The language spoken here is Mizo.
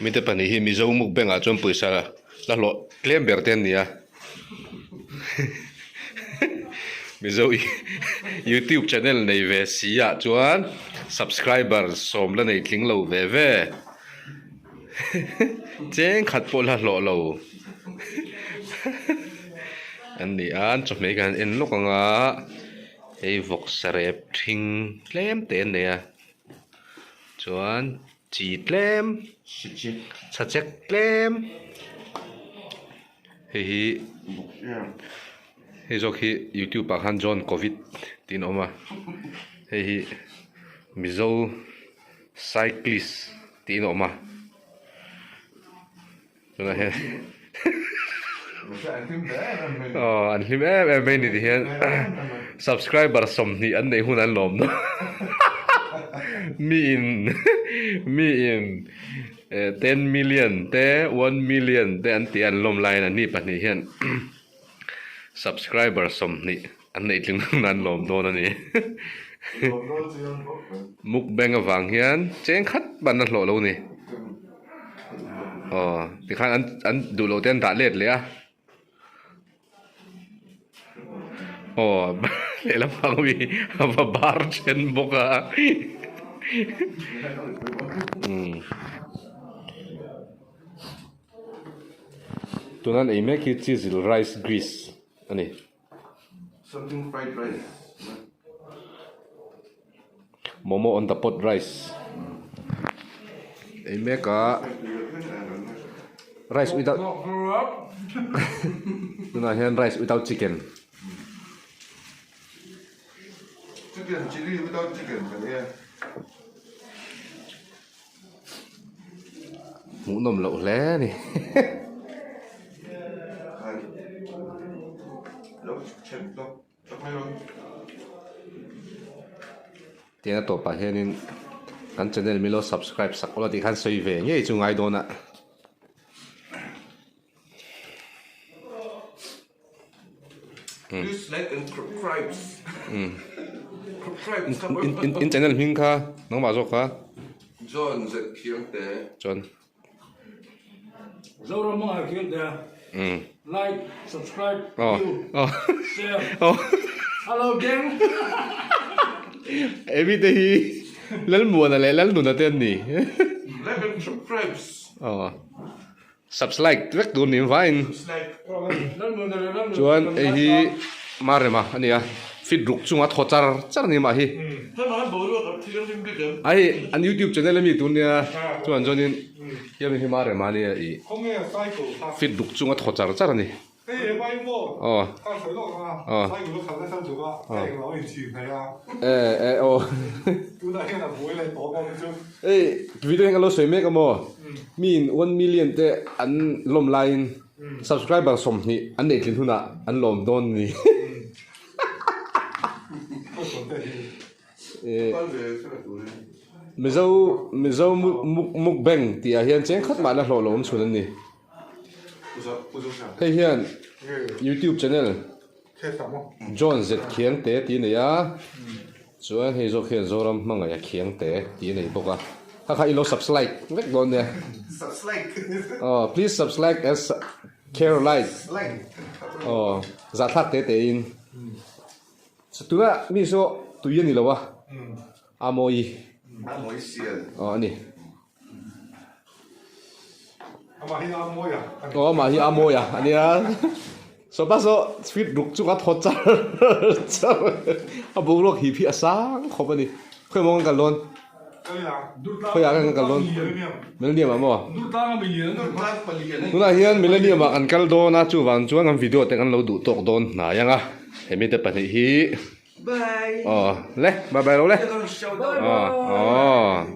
Mite pahnih hi Mizo mukbang ah chuan pawisa la hlawh tlem ber te an ni a Mizo youtube channel nei ve si ah chuan subscriber sawm la nei tling lo ve ve cheng khat pawh la hlawh lo an ni a an chawhmeh hi kan en lawk ang a hei vawk sarep ṭhing tlem te an nei a. Chuan chi tlem chachek tlem hei hi hei zawk hi youtube ah khan John covid tih in a awm a hei hi mizo cyclist tih in a awm a tunah hian aw an hlim em em mai ni ti hian subscriber 20 an neih hun an lawm dawn mi in mi in eh ten million te one million te an tih an lawm laiin an ni pahnih hian subscriber 20 an neih tling hun an lawm dawn a ni mukbang avang hian cheng khat ban a hlawh lo ni. Aw tikhan an an duh loh te an dah let leh a aw lehlam pang mi a va bar then bawk a umm tuna an ei mek hi chisel rice grease a ni. Something fried rice. Momo on the pot rice. Ei mek a rice without tunah hian rice without chicken. Chicken chili without chicken kan ei a. Hmuhnawm loh hle a ni. Tiang a tawpah hianin kan channel min lo subscribe sak ula tih khan sawi ve ngei chu ngai dawn a. Please like and subscribe. In in channel hming kha nangmah zawk kha. John Zephiangte. John. Zoram hmangah Khiangte. Like, subscribe, view, share. Hello gang. Emi te hi Lalmuana leh Lalnuna te an ni. Like and subscribe. Aw. Subslike vek tur ni vaiin chuan hei hi Marema a ni a, fit ruk chunga thaw char char a ni mah hi. A hei an youtube channel ami tur nia chuan chuanin hemi hi Marema a nia ih fit ruk chunga thaw char char a ni. Aw aw eh eh aw hei video hi ka lo sawi mek a maw mi in one million te an lawm laiin subscriber 20 an neih tlin hunah an lawm dawn a ni Mizo Mizo mukbang tih ah hian cheng khat mahna hlawh lo awm chhun an ni. Hei hian youtube channel John Z Khiangte tih a nei a, chuan hei zawk hian Zoram Hmangaih a Khiangte tih a nei bawk a, kha kha i lo subslike vek dawn nia. Aw please subslike and share like aw zahthlak te te in tuna mi saw tui a ni lo a, a mawi aw a ni. Aw amah hi a mawi a ania sawpa saw fit ruk chu ka thaw char char a boruak hip hi a sang khawp a ni khawi maw kan kal dawn khawiah kan kal dawn millennium ah maw tunah hian millennium ah kan kal dawn a chuvang chuan kan video te kan lo duh tawk dawn hnai ang a hemi te pahnih hi aw le bye bye lo le aw aw.